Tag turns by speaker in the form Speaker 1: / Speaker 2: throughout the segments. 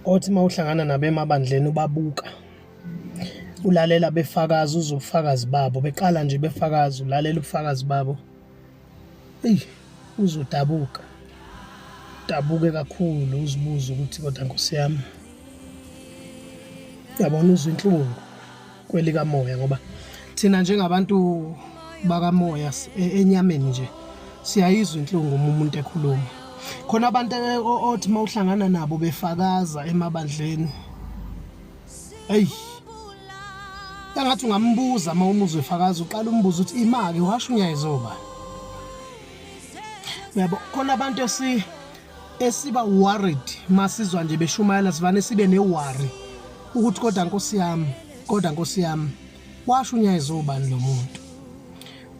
Speaker 1: Othi uma uhlangana nabo emabandleni ubabuka, ulalela befakaza, uzwe ubufakazi babo, beqala nje befakaza, ulalela ubufakazi babo, eyi uzodabuka, udabuke kakhulu, uzibuze ukuthi kodwa Nkosi yami, yabona uzwa inhlungu kwelikamoya ngoba thina njengabantu bakamoya enyameni nje siyayizwa inhlungu uma umuntu ekhuluma. Khona abantu othi uma uhlangana nabo befakaza emabandleni, eyi engathi ungambuza uma umuzwe efakaza, uqala umbuza ukuthi imake washo unyayizobani. Uyabo, khona abantu esiba worried masizwa nje beshumayela, sivane sibe ne-worry ukuthi kodwa Nkosi yami, kodwa Nkosi yami, washo unyayizobani lo muntu.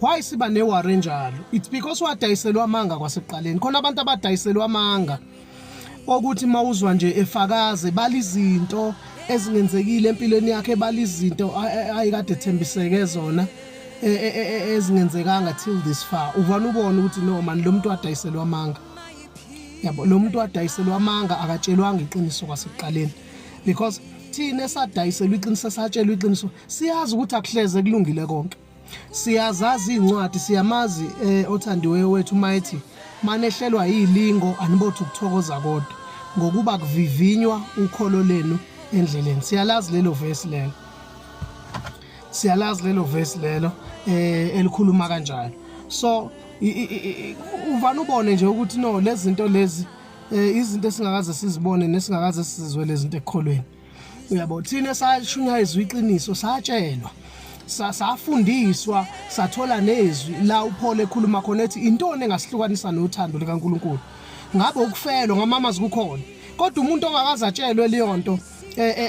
Speaker 1: Why siba ne-worry enjalo? It's because wadayiselwa amanga kwasekuqaleni. Khona abantu abadayiselwa amanga okuthi mawuzwa nje efakaze bala izinto ezingenzekile empilweni yakhe, bala izinto ayikade ethembiseke zona ezingenzekanga till this far. Uvane ubone ukuthi no man, lo muntu wadayiselwa amanga. Yabo, lo muntu wadayiselwa amanga, akatshelwanga iqiniso kwasekuqaleni, because thina esadayiselwa iqiniso, satshelwa iqiniso, siyazi ukuthi akuhleze kulungile konke. Siyazazi iy'ncwadi, siyamazi othandiweyo wethu uma ethi manehlelwa yilingo anibothi ukuthokoza kodwa, ngokuba kuvivinywa ukholo lenu endleleni. Siyalazi lelo vesi lelo, siyalazi lelo vesi lelo elikhuluma kanjalo. So uvane ubone nje ukuthi no, lezi zinto lezi izinto esingakaze sizibone nesingakaze sizizwe lezi zinto ekukholweni. Uyabo, thina sashunyayezwa iqiniso, satshelwa, safundiswa, sathola nezwi la uPaul ekhuluma khona ethi intoni engasihlukanisa nothando likaNkulunkulu? Ngabe ukufelwa ngamamazi kukhona? Kodwa umuntu ongakaze atshelwe leyo nto,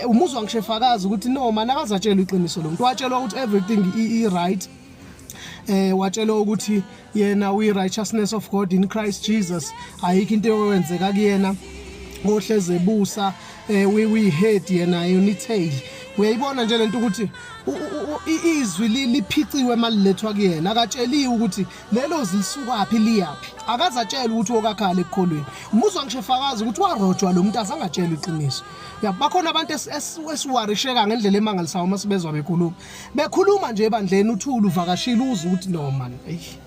Speaker 1: umuzwa ngisho efakaza ukuthi no man, akazatshelwa iqiniso lo muntu. Watshelwa ukuthi everything i-right, watshelwa ukuthi yena uyi righteousness of God in Christ Jesus, ayikho into eyenzeka kuyena, ohleze ebusa, we head yena unitail. Uyayibona nje lento ukuthi izwi liphiciwe malilethwa kuyena, akatsheliwe ukuthi lelo zwi lisukaphi liyaphi, akazatshelwa ukuthi wokakhala ekukholweni. Umuzwa ngisho efakaza ukuthi warojwa lo muntu, azangatshelwa iqiniso. Ya, bakhona abantu esiwarisheka ngendlela emangalisayo uma sibezwa bekhuluma, bekhuluma nje ebandleni, uthule uvakashile, uzwe ukuthi no man, eyi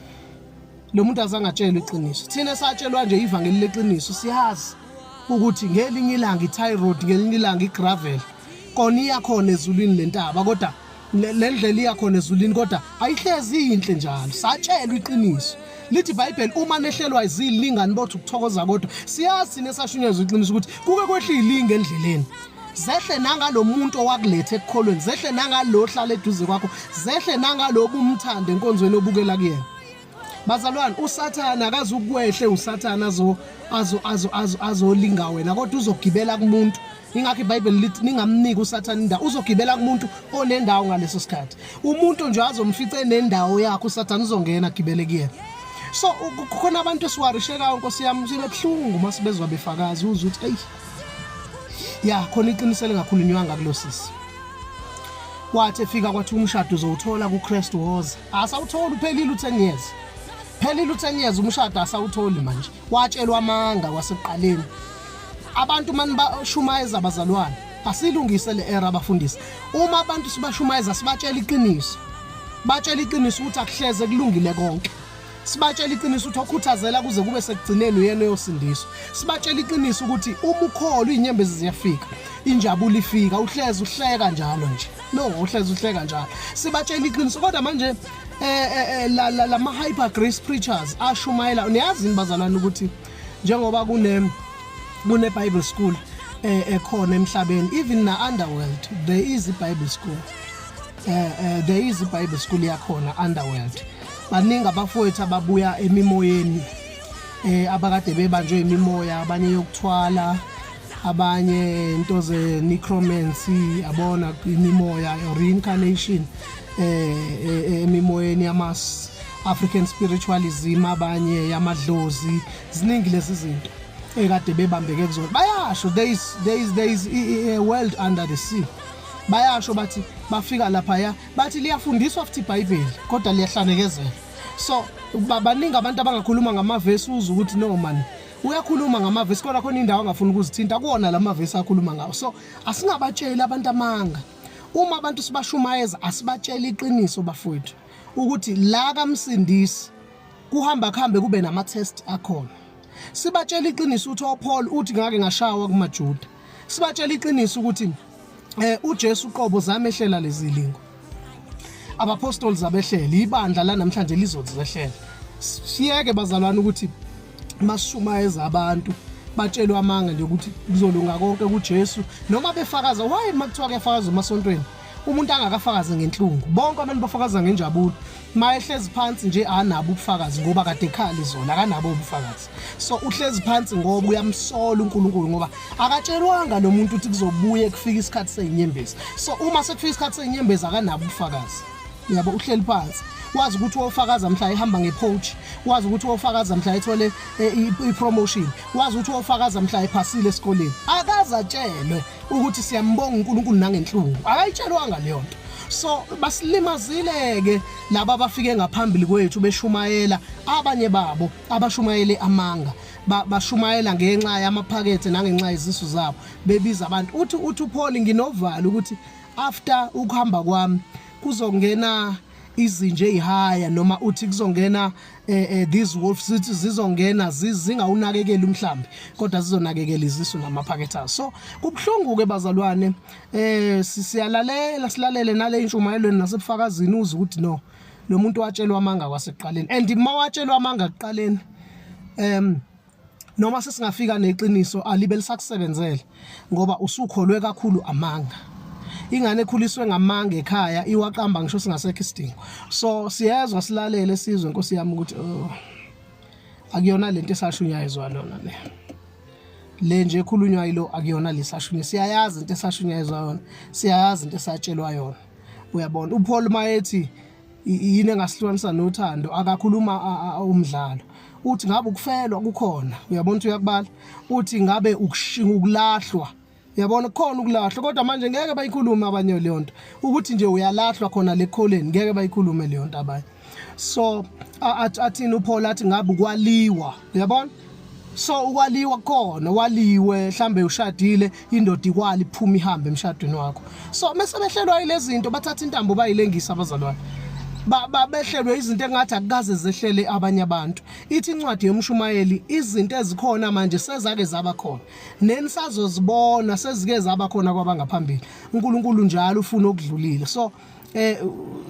Speaker 1: lo muntu azangatshelwa iqiniso. Thina satshelwa nje ivangeli leqiniso, siyazi ukuthi ngelinye ilanga i-tie road, ngelinye ilanga i-gravel kona iyakhona ezulwini lentaba, kodwa le ndlela iyakhona ezulwini, kodwa ayihlezi iyinhle njalo. Satshelwa iqiniso, lithi iBhayibheli uma nehlelwa izilingani bothi ukuthokoza kodwa. Siyazi thina esashunyezwa iqiniso ukuthi kuke kwehla ilinga endleleni, zehle nangalo muntu owakuletha ekukholweni, zehle nangalo hlala eduze kwakho, zehle nangalo obumthanda enkonzweni obukela kuyena. Bazalwane, uSathane akazukwehle, uSathane azo azo azo azo azolinga wena, kodwa uzogibela kumuntu. Ingakho iBhayibheli lithi ningamniki uSathane indawo. Uzogibela kumuntu onendawo ngaleso sikhathi. Umuntu nje azomfica enendawo yakhe, uSathane uzongena agibele kuyena. So kukhona abantu esiwarishekayo, Nkosi yami, sibe buhlungu uma sibezwa befakaza, uzwe ukuthi eyi ya, khona iqiniso elingakhulunywanga kulo sisi. Wathi efika kwathi umshado uzowuthola kuKristu, woza. Asawutholi, uphelile u-10 years, phelile u-10 years, umshado asawutholi manje. Watshelwa amanga kwasekuqaleni. Abantu mani bashumayeza, abazalwane, asilungise le era. Abafundisi, uma abantu sibashumayeza, sibatshela iqiniso, batshela iqiniso ukuthi akuhleze kulungile konke. Sibatshela iqiniso ukuthi okhuthazela kuze kube sekugcineni uyena oyosindiswa. Sibatshela iqiniso ukuthi uma ukholwa izinyembezi ziyafika, injabulo ifika, uhleze uhleka njalo nje, no, uhleze uhleka njalo. Sibatshela iqiniso. Kodwa manje lama hyper grace preachers ashumayela, niyazi bazalwane ukuthi njengoba kune Bible school ekhona emhlabeni, even na underworld there is a Bible school, there is a Bible school yakhona underworld. Baningi abafowethu ababuya emimoyeni, abakade bebanjwe imimoya, abanye yokuthwala, abanye into ze necromancy, yabona, imimoya reincarnation, emimoyeni yamas African spiritualism, abanye yamadlozi. Ziningi lezi zinto ekade bebambeke kuzona. Bayasho there is a world under the sea. Bayasho bathi bafika lapha, bathi liyafundiswa futhi iBhayibheli, kodwa liyahlanekezela. So baningi abantu abangakhuluma ngamavesi, uze ukuthi no man. Uyakhuluma ngamavesi kodwa khona indawo angafuni ukuzithinta kuwona lamavesi akhuluma ngawo. So asingabatsheli abantu amanga. Uma abantu sibashumayeza asibatsheli iqiniso bafowethu ukuthi la kaMsindisi kuhamba kuhambe kube nama test akhona. Sibatshela iqiniso ukuthi oPaul uthi ngake ngashawa kumaJuda. Sibatshela iqiniso ukuthi uJesu uqobo zamehlela lezi lingo. Abapostoli zabehlela, ibandla la namhlanje lizothi zehlela. Siyeke bazalwane ukuthi masishumayeza abantu batshelwe amanga nje ukuthi kuzolunga konke kuJesu noma befakaza. Why makuthiwa kuyafakaza emasontweni umuntu angakafakazi ngenhlungu? Bonke abantu bafakaza ngenjabulo. Mayehlezi phansi nje anabo ubufakazi ngoba kade ekhala izolo, akanabo ubufakazi. So uhlezi phansi ngoba uyamsola uNkulunkulu, ngoba akatshelwanga lo muntu ukuthi kuzobuye kufika isikhathi sezinyembezi. So uma sekufika isikhathi sezinyembezi akanabo ubufakazi, yabo. Uhleli phansi wazi ukuthi wofakaza mhla ehamba ngepoach, wazi ukuthi wofakaza mhla ethole i-promotion, wazi ukuthi wofakaza mhla ephasile esikoleni. Akaze atshelwe ukuthi siyambonga uNkulunkulu nangenhlungu, akayitshelwanga leyo nto. So basilimazile-ke laba abafike ngaphambili kwethu beshumayela, abanye babo abashumayele amanga, bashumayela ngenxa yamaphakethe nangenxa yezisu zabo, bebiza abantu. Uthi uPaul, nginovalo ukuthi after ukuhamba kwami kuzongena izinja ezihaya, noma uthi kuzongena these wolves, zithi zizongena zingawunakekeli umhlambi kodwa zizonakekela izisu namaphakethe azo. So kubhlungu ke bazalwane, siyalalela, silalele nale intshumayelweni nasebufakazini, uze ukuthi no, lo muntu watshelwa amanga kwasekuqaleni. And mawatshelwa amanga kuqaleni, noma sesingafika neqiniso alibe lisakusebenzela ngoba usukholwe kakhulu amanga. Ingane ekhuliswe ngamanga ekhaya iwaqamba ngisho singasekho isidingo. So siyezwa, silalele, sizwe, Nkosi yami, ukuthi oh, akuyona lento esashunyayezwa lona le nje ekhulunywa yilo, akuyona lesashunywe. Siyayazi into esashunyayezwa yona, siyayazi into esatshelwa yona. Uyabona uPaul mayethi yini engasihlukanisa nothando, akakhuluma umdlalo. Uthi ngabe ukufelwa kukhona, uyabona ukuthi uyakubala. Uthi ngabe ukushinga ukulahlwa, uyabona kukhona ukulahlwa, kodwa manje ngeke bayikhulume abanye leyo nto ukuthi nje uyalahlwa khona lekholeni, ngeke bayikhulume leyo nto abanye. So athini uPaul? Athi ngabe ukwaliwa, uyabona. So ukwaliwa khona, waliwe mhlambe ushadile, indoda ikwali iphuma ihambe emshadweni wakho. So mase behlelwa yilezi zinto bathatha intambo bayilengisa abazalwane, behlelwe izinto engathi akukaze zehlele abanye abantu. Ithi incwadi yomshumayeli izinto ezikhona manje sezake zaba khona, nenisazozibona sezike zaba khona kwabangaphambili. uNkulunkulu njalo ufuna okudlulile. So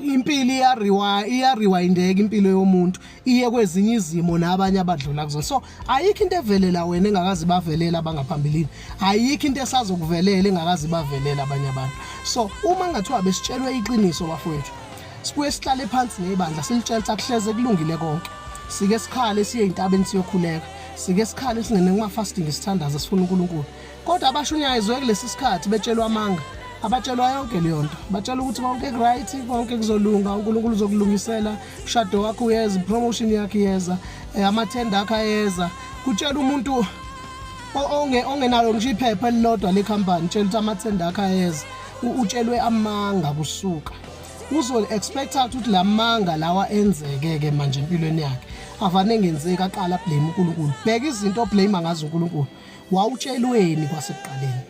Speaker 1: impilo iyariwa, iyarewindeka impilo yomuntu iye kwezinye izimo nabanye abadlula kuzona. So ayikho into evelela wena engakazi bavelela abangaphambilini, ayikho into esazokuvelela engakazi bavelela abanye abantu. So uma ngathiwa besitshelwe iqiniso bafowethu, sibuye sihlale phansi nebandla silitshela ukuthi akuhleze kulungile konke. Sike sikhale siye entabeni siyokhuleka, sike sikhale singene kuma fasting sithandaze sifuna uNkulunkulu. Kodwa abashunyayezwe kulesi sikhathi betshelwa amanga, abatshelwa yonke leyo nto. Batshelwa ukuthi konke ku-right, konke kuzolunga, uNkulunkulu uzokulungisela, umshado wakho uyeza, promotion yakho iyeza, amathenda akho ayeza. Kutshela umuntu ongenalo ngisho iphepha elilodwa lekhampani, tshela ukuthi amathenda akho ayeza. Utshelwe amanga kusuka uzo-expecta ukuthi la manga lawa enzeke-ke manje empilweni yakhe avane engenzeki, aqala blame uNkulunkulu. Bheka izinto oblame ngazo uNkulunkulu. Wawutshelweni kwasekuqaleni?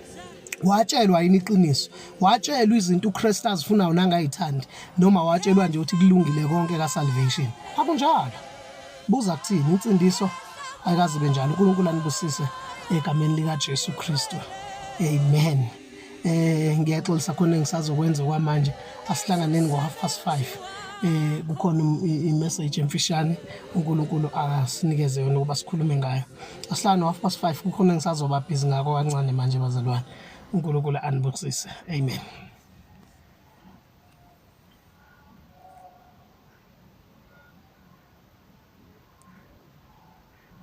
Speaker 1: Watshelwa yini iqiniso? Watshelwa izinto uKristu azifunayo nangayithandi, noma watshelwa nje ukuthi kulungile konke ka salvation? Akunjalo. Buza kuthini insindiso ayikaze benjalo. uNkulunkulu anibusise egameni lika Jesu Kristu. Amen. Ngiyaxolisa khona engisazokwenza kwamanje. Asihlanganeni ngo 5:30. Kukhona i-message emfishane uNkulunkulu asinikeze yona ukuba sikhulume ngayo. Asihlangane ngo 5:30, kukhona engisazoba busy ngako kancane manje bazalwane. uNkulunkulu anibusise. Amen.